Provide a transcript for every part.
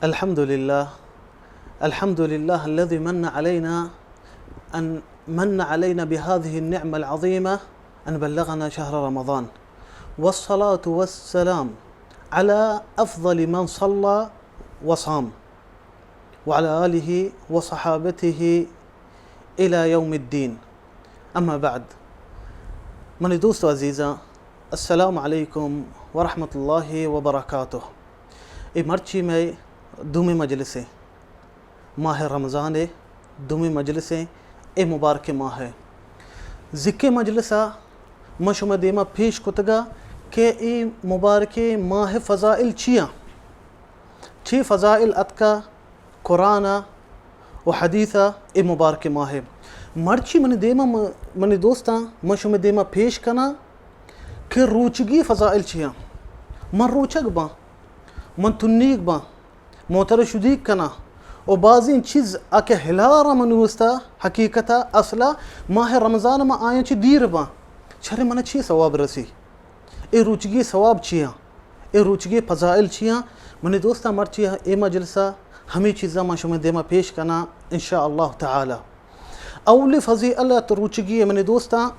الحمد لله. الحمد لله الذي من علينا، أن من علينا بهذه النعمة العظيمة، أن بلغنا شهر رمضان. والصلاة والسلام على أفضل من صلى وصام، وعلى آله وصحابته إلى يوم الدين. أما بعد. منی دوست و عزیزاں، السلام علیکم ورحمۃ اللہ وبرکاتہ۔ اے مرچی مئے دومی مجلس ایں، ماہ رمضان ءِ دومی مجلس ایں، اے مبارک ماہ ءِ۔ زکے مجلس ءَ من شمئے دیما پیش کتگ ءَ کہ اے مبارک ماہ ءِ فضائل چی آں؟ چی فضائل اتکا قرآن ءَ و حدیث ءَ اے مبارک ماہ ءَ؟ مرچی منی دیما م-، منی دوستاں، من شمئے دیما پیش کناں کہ روچگی فضائل چی آں۔ من روچگ باں، من تنیگ باں، من ترا شدیگ کناں و بازیں چیز آ کہ ہلار ءَ من وستا حقیقت ءَ اصل ءَ ماہ رمضان ءَ من آیاں چہ دیر باں، چرے من چی ثواب رسی؟ اے روچگی ثواب چی آں؟ اے روچگی فضائل چی آں؟ منی دوستاں، مرچی اے مجلس ءَ ہمے چیزاں من شمئے دیما پیش کناں ان شاء اللہ تعالی۔ اولی فضیلت روچگی ءِ، منی دوستاں،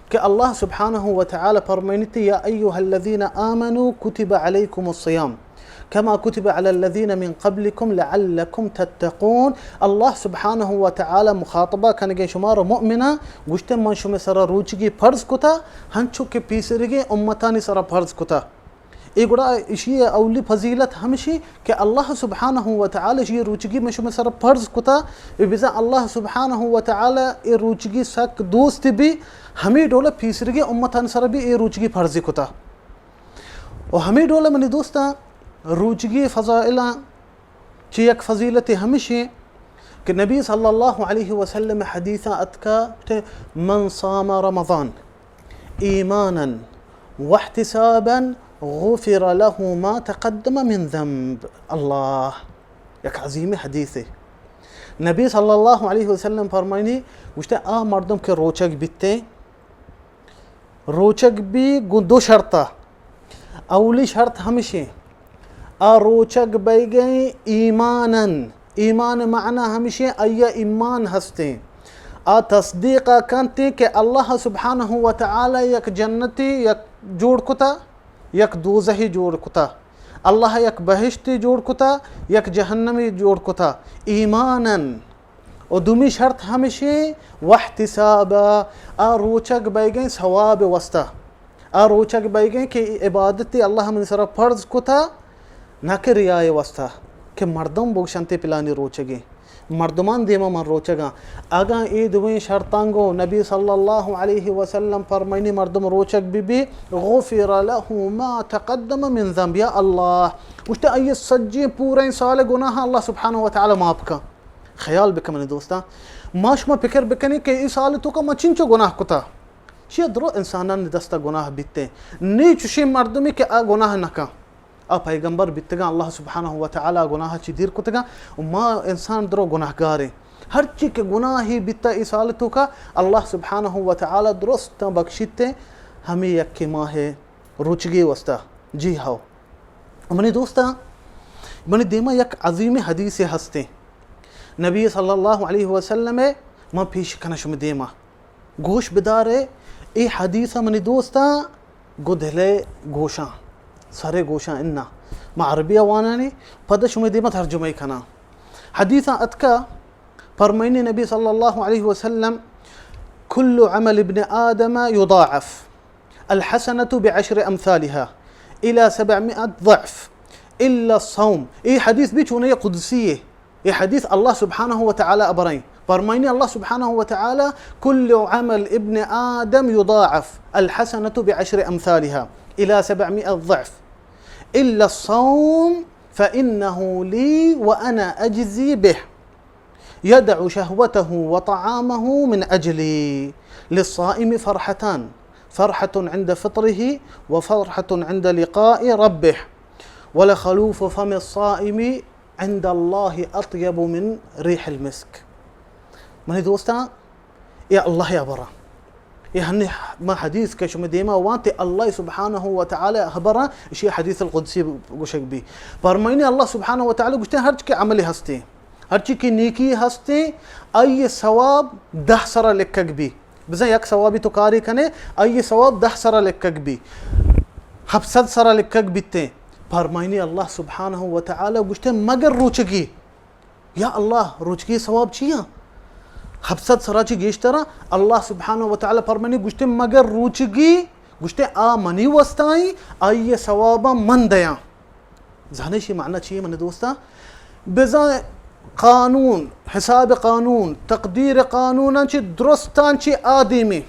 کہ اللہ سبحانہ و تعالی فرمائنیت، یا ایها الذین آمنوا کتب علیکم الصیام کما کتب علی الذین من قبلکم لعلکم تتقون۔ اللہ سبحانہ و تعالی مخاطبہ کنگیں شمارا مؤمناں، گوشتے، من شمئے سرا روچگی فرض کتا، ہنچو کہ پیسریگیں امتانی سرا فرض کتا۔ اے گڑا ایشی اولی فضیلت ہمشی کہ اللہ سبحانہ و تعالی ایشی روچگی من شمئے سرا فرض کتا، و بزاں اللہ سبحانہ و تعالی اے روچگی سک دوست بی، ہمے ڈول پیسریگیں امتانی سرا بی اے روچگی فرض کتا۔ و ہمے ڈول منی دوستاں، روچگی فضائلاں چہ یک فضیلتے ہمشی کہ نبی صلی اللہ علیہ وسلم حدیثاں اتکا کہ من صام رمضان ایمانا واحتسابا غفر له ما تقدم من ذنب۔ اللہ، یک عظیم حدیثے۔ نبی صلی اللہ علیہ وسلم فرمائنی، گوشتے، آ مردم کہ روچگ بیتے، روچگ بی گوں دو شرطا۔ اولی شرط ہمشیں، آ روچگ بیگیں ایمانن۔ ایمان معنی ہمشیں، آیا ایمان ہستیں۔ آ تصدیق کنتیں کہ اللہ سبحانہ و تعالی یک جنتی یک جوڑ کتا، یک دوزہی جوڑ کتا۔ اللہ یک بہشتی جوڑ کتا، یک جہنمی جوڑ کتا۔ ایمانن۔ و دومی شرط ہمشیں، واحتسابا، آ روچگ بیگیں ثواب واسطہ۔ آ روچگ بیگیں کہ عبادت اللہ منی سرا فرض کتا، نہ کہ ریائے واسطہ، کہ مردم بگشنتے پلانی روچگیں، مردمان دیما من روچگاں۔ اگاں اے دوئیں شرطاں گوں نبی صلی اللہ علیہ وسلم فرمائنی مردم روچگ بی بی، غفر له ما تقدم من ذنب، یا اللہ، گوشتے آئی سجیں پوریں سال گناہ اللہ سبحانہ و تعالی معاف کن۔ خیال بکن منی دوستاں، ما شما فکر بکنیں کہ اے سال توکا ما چنچو گناہ کتا۔ چیا درو انسانانی دستا گناہ بیتے۔ نی چوشیں مردمی کہ آ گناہ نکن۔ آ پیغمبر بیتگاں، اللہ سبحانہ و تعالی گناہ چی دیر کتگاں۔ و ما انسان درو گناہگاریں۔ ہرچی کہ گناہی بیتا اے سال توکا، اللہ سبحانہ و تعالی درستاں بخشیتے ہمیں یکے ماہ روچگی واسطہ۔ جی ہاؤ۔ منی دوستاں، منی دیما یک عظیم حدیث ہستیں۔ نبی صلی اللہ علیہ وسلم ء من پیش کناں شمے دیما۔ گوش بدارے، اے حدیث منی دوستاں گو دلے گوشاں، سرے گوشاں انا۔ ما عربی وانانی، پد شمے دیما ترجمہ کناں۔ حدیثاں اتکا، فرمائنی نبی صلی اللہ علیہ وسلم، کل عمل ابن آدم یضاعف۔ الحسنة بعشر أمثالها إلى سبعمائة ضعف إلا الصوم۔ اے حدیث بھی چونہ قدسی ہے۔ اے حدیث اللہ سبحانہ و تعالی ابرائیں۔ فرمائنی اللہ سبحانہ و تعالی، كل عمل ابن آدم يضاعف الحسنة بعشر أمثالها إلى سبعمائة ضعف إلا الصوم فإنه لي وأنا أجزي به۔ يدع شهوته وطعامه من أجلي. للصائم فرحتان، فرحة عند فطره وفرحة عند لقاء ربه. ولخلوف فم الصائم عند الله أطيب من ريح المسك. منی دوستاں، اے اللہ ء ابرا۔ اے ہنی ما حدیث کہ شما دیما وانتے، اللہ سبحانہ و تعالی خبراں، اشی حدیث القدسی گوشگ بی۔ فرمائنی اللہ سبحانہ و تعالی گوشتے، ہرچ کہ عملی ہستے، ہرچی کہ نیکی ہستے، آئی ثواب دہ سرا لکھگ بی۔ بزاں یک ثوابی تو کاری کنے، آئی ثواب دہ سرا لکھگ بی، ہفت صد سرا لکھگ بیتے۔ فرمائنی اللہ سبحانہ و تعالی گوشتے، مگر روچگی۔ یا اللہ، روچگی ثواب چیاں؟ ہفت صد سرا چی گیشترا۔ اللہ سبحانہ و تعالی فرمانی گوشتے، مگر روچگی، گوشتے، آ منی وستائیں، آئی ثوابا من دیاں۔ زانے شی معنی چیے منی دوستاں؟ بزاں قانون، حساب قانون، تقدیر قانوناں چی درستاں چی آدمی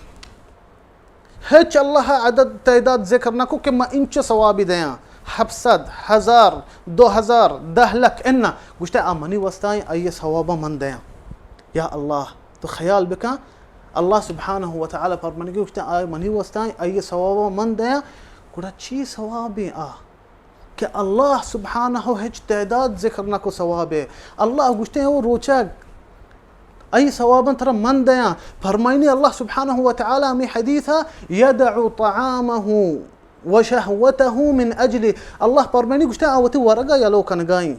ہچ اللہ عدد تعداد ذکر نہ کو کہ من انچو ثوابی دیاں، ہفت صد، ہزار، دو ہزار، دہ لکھ، انا۔ گوشتے، آ منی وستائیں، آئی ثوابا من دیاں۔ یا اللہ، تو خیال بکن، اللہ سبحانہ و تعالی فرمانی گوشتے، آ منی وستائیں، آئی ثوابا من دیاں۔ گڑا چی ثوابیں آ؟ کہ اللہ سبحانہ ہچ تعداد ذکر نہ کو ثوابے۔ اللہ گوشتے، او روچگ، ای ثواباں ترا من دیاں۔ فرمائنی اللہ سبحانہ و تعالی ہمیں حدیثا، یدع طعامہ و شہوتہ من اجلی۔ اللہ فرمائنی گوشتے، آ وتی ورگا یلو کنگائیں۔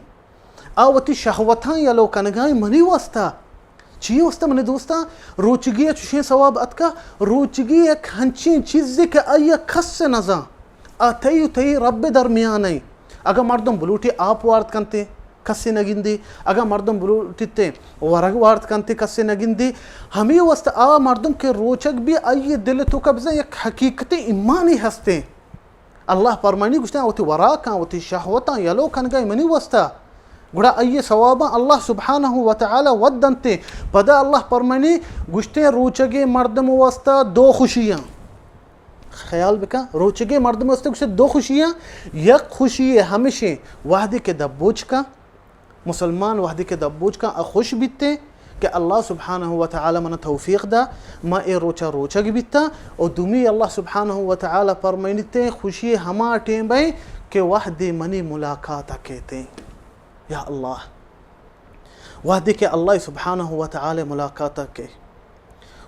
آ وتی شہوتاں یلو کنگائیں منی واسطہ۔ چی واسطہ منی دوستاں؟ روچگی ء چشیں ثواب اتکا، روچگی یک ہنچیں چیزے کہ آئی ء کس نزاں۔ آ تئی و تئی رب درمیان ء۔ اگاں مردم بلوٹی آپ وارت کنتے، کسے نگندی۔ اگاں مردم بلوٹیتے ورگ وارت کنتے، کسے نگندی۔ ہمے واسطہ آ مردم کہ روچگ بی، آئی دل توکا بزاں یک حقیقت ایمانی ہستے۔ اللہ پرمانی گوشتن، وتی وراکاں، وتی شہوتاں یلو کنگا منی واسطہ۔ گڑا آئی ثواباں اللہ سبحانہ و تعالی ود دنتے۔ پدا اللہ پرمانی گوشتن، روچگے مردم واسطہ دو خوشیاں۔ خیال بکن، روچگے مردم واسطہ گوشتن دو خوشیاں۔ یک خوشی ہمشیں وحدی کہ دبوچ کن، مسلمان وہدے کہ دبوچ کن ء خوش بیتیں کہ اللہ سبحانہ و تعالی منا توفیق دا، ما اے روچا روچگ بیتاں۔ و دومی اللہ سبحانہ و تعالی پرمائنیتیں، خوشی ہما ٹیم بئیں کہ وہدے منی ملاقات ء کیتیں۔ یا اللہ، وہدے کہ اللہ سبحانہ و تعالی ملاقات ء کے،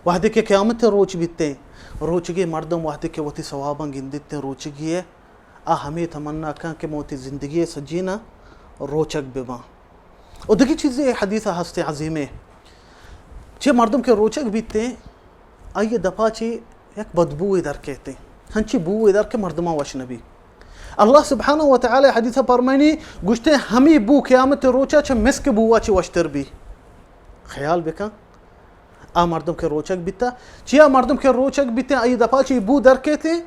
وہدے کہ قیامت روچ بیتیں، روچگے مردم وہدے کہ وتی ثواباں گندیتیں روچگی ء، آ ہمے تمنا کن کہ من وتی زندگی ء سجیناں روچگ بہ باں۔ و دگہ چیزے حدیث ء ہستیں عظیمیں، چہ مردم کہ روچگ بیتیں، آئی ء دپا چہ یک بدبوے در کیتیں، ہنچی بوے در کہ مردماں وش نبی۔ اللہ سبحانہ و تعالی حدیث ء پرمائنی، گوشتیں، ہمے بو قیامت روچا چہ مسک بوا چہ وشتر بی۔ خیال بکن، آ مردم کہ روچگ بیتا، چیا مردم کہ روچگ بیتیں، آئی دپا چہ بو در کیتیں،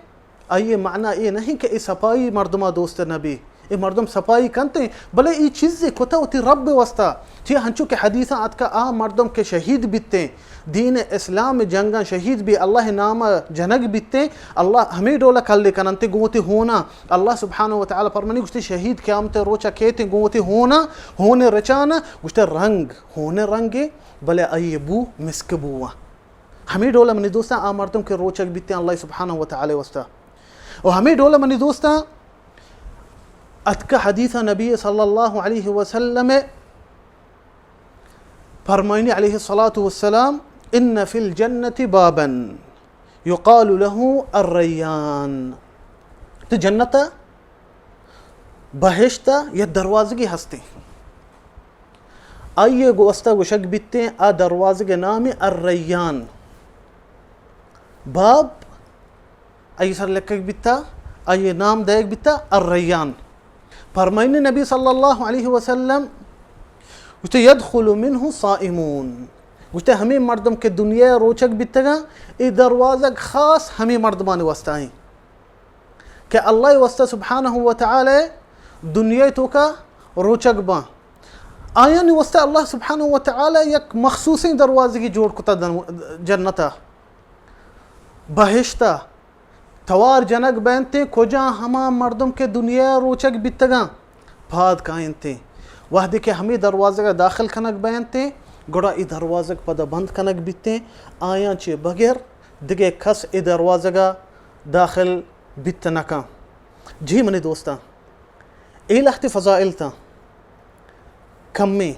آئی ء معنی اے نہیں کہ اے صفائی مردما دوست نہ بی، اے مردم صفائی کنت، بلے اے چیزے کتا وتی رب واسطہ۔ چیا ہنچو کہ حدیثاں اتکا، آ مردم کہ شہید بیتیں، دین اسلام جنگاں شہید بی، اللہ نام جنگ بیتیں، اللہ ہمے ڈول کلے کننتے گوں وتی ہونا۔ اللہ سبحانہ و تعالی پرمانی گوشتے، شہید قیامت روچا کیتیں گوں وتی ہونا، ہون رچانا، گوشتے رنگ، ہون رنگے، بلے آئی بو مسک بو۔ ہمے ڈول منی دوستاں، آ مردم کہ روچگ بیتیں اللہ سبحانہ و تعالی واسطہ۔ و ہمے ڈول منی دوستاں، اتکا حدیث نبی صلی اللہ علیہ وسلم فرمائنی علیہ الصلاة والسلام، ان فی الجنة بابا یقال له الریان۔ تو جنت بہشت ء یک دروازگے ہستیں، آئی ء گوستا گوشگ بیتیں، آ دروازگ ء نام الریان۔ باب آئی سر لکگ بیتا، آئی نام دئیگ بیتا الریان۔ فرمائنی نبی صلی اللہ علیہ وسلم گوشتے، یدخل منه صائمون۔ گوشتے، ہمیں مردم کہ دنیا روچگ بیتگاں، اے دروازگ خاص ہمیں مردمانی واسطہ ہیں کہ اللہ واسطہ سبحانہ و تعالی دنیا توکا روچگ باں۔ آیانی واسطہ اللہ سبحانہ و تعالی یک مخصوصیں دروازگی جوڑ کتا دن-، جنتا۔ بہشتا توار جنگ بینتیں، کجا ہما مردم کہ دنیا روچگ بیتگاں، پاد کاینتیں۔ وہدے کہ ہمے دروازگ ء داخل کنگ بینتیں، گڑا اے دروازگ پدا بند کنگ بیتیں، آیاں چہ بغیر دگہ کس اے دروازگ ء داخل بیت نہ کن۔ جی منی دوستاں، اے لہتے فضائل تاں، کمیں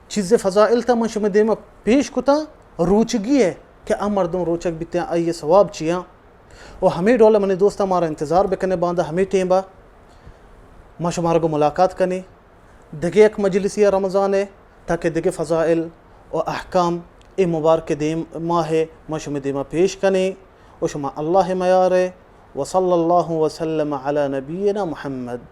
چیزے فضائل تاں من شمے دیما پیش کتاں، روچگی ء کہ آ مردم روچگ بیتیں، آئی ءِ ثواب چیاں۔ و ہمے ڈول منی دوستاں، مارا انتظار بکنے، باندا ہمے ٹیم با ما شمارا گوں ملاقات کنیں دگہ یک مجلسی ءَ رمضان ءِ، تاکہ دگہ فضائل و احکام اے مبارک دیم ماہ ءَ ما شمے دیما پیش کنیں۔ و شما اللہ ءِ میار ءَ۔ وصلی اللہ وسلم علی نبینا محمد۔